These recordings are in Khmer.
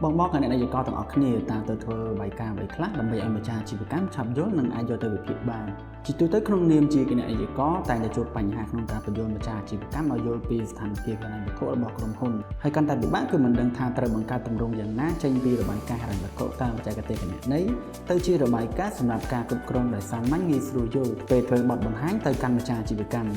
បងបងគណនេយ្យករទាំងអស់គ្នាតើទៅធ្វើរបាយការណ៍អ្វីខ្លះដើម្បីឲ្យម្ចាស់អាជីវកម្មឆាប់យល់និងអាចយកទៅវិភាគបានជាទូទៅក្នុងនាមជាគណនេយ្យករតែងតែជួបបញ្ហាក្នុងការពន្យល់ម្ចាស់អាជីវកម្មឲ្យយល់ពីស្ថានភាពហិរញ្ញវត្ថុរបស់ក្រុមហ៊ុនហើយកាន់តែពិបាកគឺមិនដឹងថាត្រូវបង្កើតទម្រង់យ៉ាងណាចេញពីរបាយការណ៍ហិរញ្ញវត្ថុតាមបច្ចេកទេសគណនេយ្យទៅជារបាយការណ៍សម្រាប់ការគ្រប់គ្រងដែលសាមញ្ញងាយស្រួលយល់ពេលធ្វើបទបង្ហាញទៅកាន់ម្ចាស់អាជីវកម្ម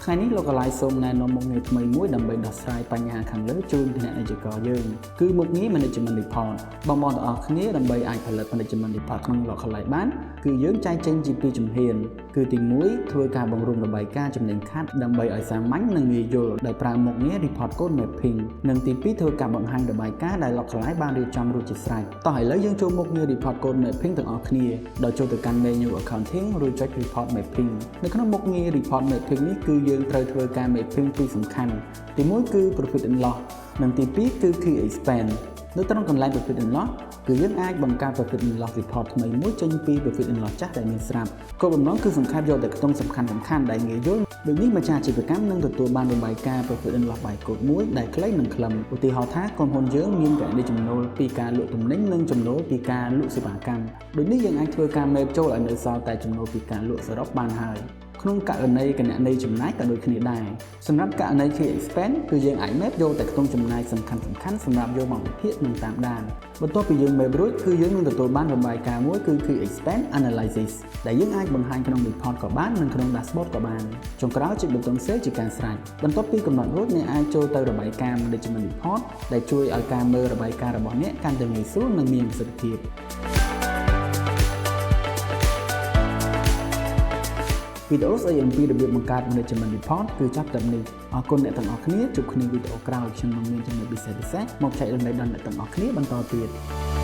ថ្ងៃនេះលោកកលាយសូមណែនាំមុខងារថ្មីមួយដើម្បីដោះស្រាយបញ្ហាខាងលើជូនគណនេយ្យករយើងគឺមុខងារ Management Report បងប្អូនទាំងអស់គ្នាដើម្បីអាចផលិត Management Report ក្នុង Localize បានគឺយើងចែកចេញជាពីរជំហានគឺទី1ធ្វើការបង្រួមរបាយការណ៍ចំណេញខាតដើម្បីឲ្យសាមញ្ញនិងងាយយល់ដោយប្រើមុខងារ Report Code Mapping និងទី2ធ្វើការបង្ហាញរបាយការណ៍ដែល Localize បានរៀបចំរួចជាស្រេចតោះឥឡូវយើងចូលមុខងារ Report Code Mapping ទាំងអស់គ្នាដោយចូលទៅកាន់ menu Accounting រួចចុច Report Mapping នៅក្នុងមុខងារ Report Mapping នេះគឺយើងត្រូវធ្វើការ mapping ពីរសំខាន់ទី1គឺ Profit and Loss និងទី2គឺ Key Expense នៅត្រង់កន្លែង Profit and Loss គឺយើងអាចបង្កើត Profit and Loss Report ថ្មីមួយចេញពី Profit and Loss ចាស់ដែលមានស្រាប់គោលបំណងគឺសង្ខេបយកតែខ្ទង់សំខាន់សំខាន់ដែលងាយយល់ដូចនេះម្ចាស់អាជីវកម្មនឹងទទួលបានរបាយការណ៍ Profit and Loss by code មួយដែលខ្លីនិងខ្លឹមឧទាហរណ៍ថាក្រុមហ៊ុនយើងមានគណនីចំណូលពីការលក់ទំនិញនិងចំណូលពីការលក់សេវាកម្មដូចនេះយើងអាចធ្វើការ map ចូលឲ្យនៅសល់តែចំណូលពីការលក់សរុបបានហើយក្នុងករណីគណនីចំណាយក៏ដូចគ្នាដែរសម្រាប់ករណី Key Expense គឺយើងអាច map យកតែក្នុងចំណាយសំខាន់សំខាន់សម្រាប់យកមកវិភាគនិងតាមដានបន្ទាប់ពីយើង map រួចគឺយើងនឹងទទួលបានរបាយការណ៍មួយគឺ Key Expense Analysis ដែលយើងអាចបង្ហាញក្នុង report ក៏បាននិងក្នុង dashboard ក៏បានចុងក្រោយចុចប៊ូតុង Save ជាការស្រេចបន្ទាប់ពីកំណត់រួចអ្នកអាចចូលទៅរបាយការណ៍ Management Report ដែលជួយឲ្យការមើលរបាយការណ៍របស់អ្នកកាន់តែងាយស្រួលនិងមានប្រសិទ្ធភាពវីដេអូស្ដីអំពីរបៀបបង្កើត Management Report គឺចប់តែនេះអរគុណអ្នកទាំងអស់គ្នាជួបគ្នាវីដេអូក្រោយខ្ញុំនឹងមានចំណុចពិសេសៗមកចែករំលែកដល់អ្នកទាំងអស់គ្នាបន្តទៀត។